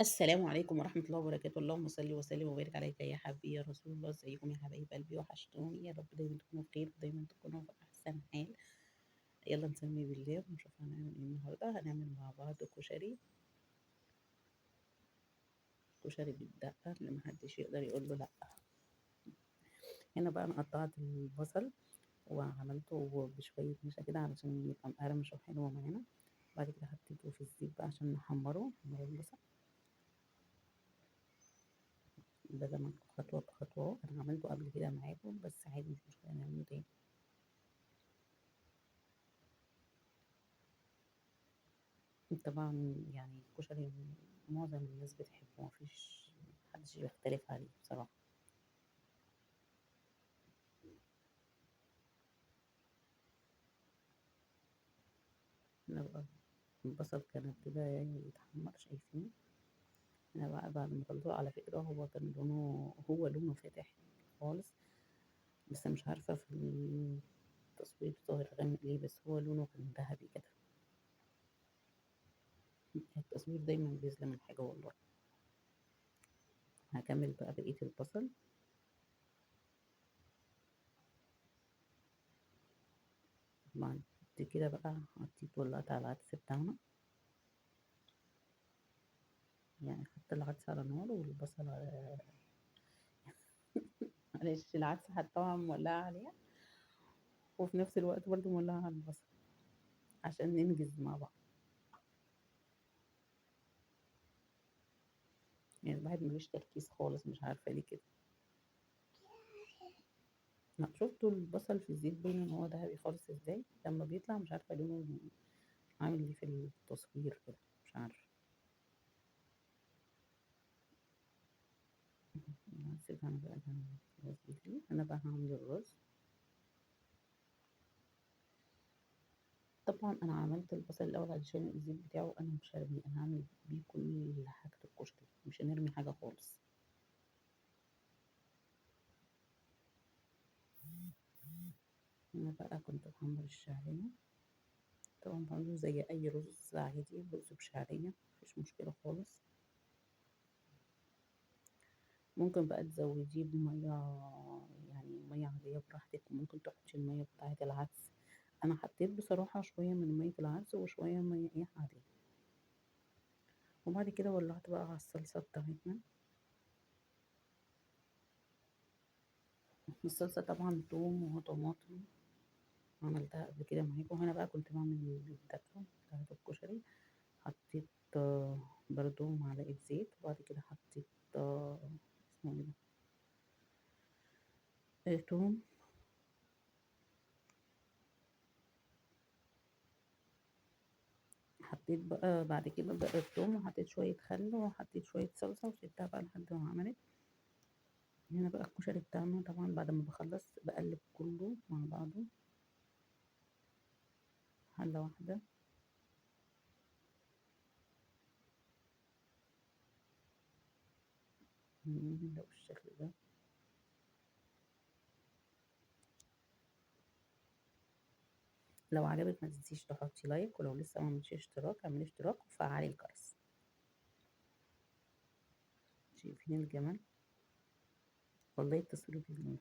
السلام عليكم ورحمة الله وبركاته، اللهم صل وسلم وبارك عليك يا حبيبي يا رسول الله. ازيكم يا حبايب قلبي؟ وحشتوني. يا رب دايما تكونوا بخير ودايما تكونوا في أحسن حال. يلا نسمي بالله ونشوف هنعمل ايه النهارده. هنعمل مع بعض كشري، كشري بالدقة اللي محدش يقدر يقول له لأ. هنا بقى أنا قطعت البصل وعملته بشوية نشا كده علشان يبقى مقرمش وحلو معانا. بعد كده حطيته في الزيت بقى عشان نحمره، نحمر البصل. ده زي ما خطوة بخطوة، أنا عملته قبل كده معاكم بس عادي مش مشكلة نعمله تاني. طبعا يعني الكشري معظم الناس بتحبه، مفيش محدش بيختلف عليه بصراحة. هنا بقى البصل كان ابتدى يتحمر، شايفين؟ هنا بقى بعد ما طلعته، على فكرة هو كان لونه، هو لونه فاتح خالص، بس مش عارفة في التصوير ظاهر غامق ليه، بس هو لونه كان ذهبي كده. التصوير دايما بيظلم الحاجة والله. هكمل بقى بقية البصل. بعد كده بقى حطيت ولعت على العدس بتاعنا، يعني حط العدس على النار والبصل على معلش العدس حطاها مولعة عليها، وفي نفس الوقت برضو مولعة على البصل عشان ننجز مع بعض. يعني الواحد مفيش تركيز خالص، مش عارفة ليه كده. لا شفتوا البصل في الزيت باين ان هو ذهبي خالص ازاي لما بيطلع، مش عارفة لونه عامل ايه في التصوير كده، مش عارفة. هسيبها انا بقى خلاص. انا بقى هعمل الرز. طبعا انا عملت البصل الاول علشان الزيت بتاعه انا مش هرميه، انا هعمل بيه كل حاجة الكشري، مش هنرمي حاجة خالص. هنا بقى كنت بحمر الشعرية، طبعا بعمله زي اي رز عادي، رز بشعرية مفيش مشكلة خالص. ممكن بقى تزوديه بمية، يعني مية عادية براحتك، وممكن تحطي المية بتاعة العدس. انا حطيت بصراحة شوية من مية العدس وشوية مية ايه عادية. وبعد كده ولعت بقى على الصلصة بتاعتنا. الصلصة طبعا توم وطماطم، عملتها قبل كده معاكم. هنا بقى كنت بعمل الدقة بتاعة الكشري، حطيت برضو معلقة زيت، وبعد كده حطيت اسمه ايه ده، توم، حطيت بقى بعد كده بقى التوم، وحطيت شوية خل، وحطيت شوية صلصة، وسبتها بقى لحد ما عملت. هنا بقى الكشري بتاعنا طبعا بعد ما بخلص بقلب كله مع بعضه حلة واحدة. ده بالشكل ده. لو عجبك ما تنسيش تحطي لايك، ولو لسه ما عملتيش اشتراك اعملي اشتراك وفعلي الجرس. شايفين الجمال؟ والله التصوير بيظلم.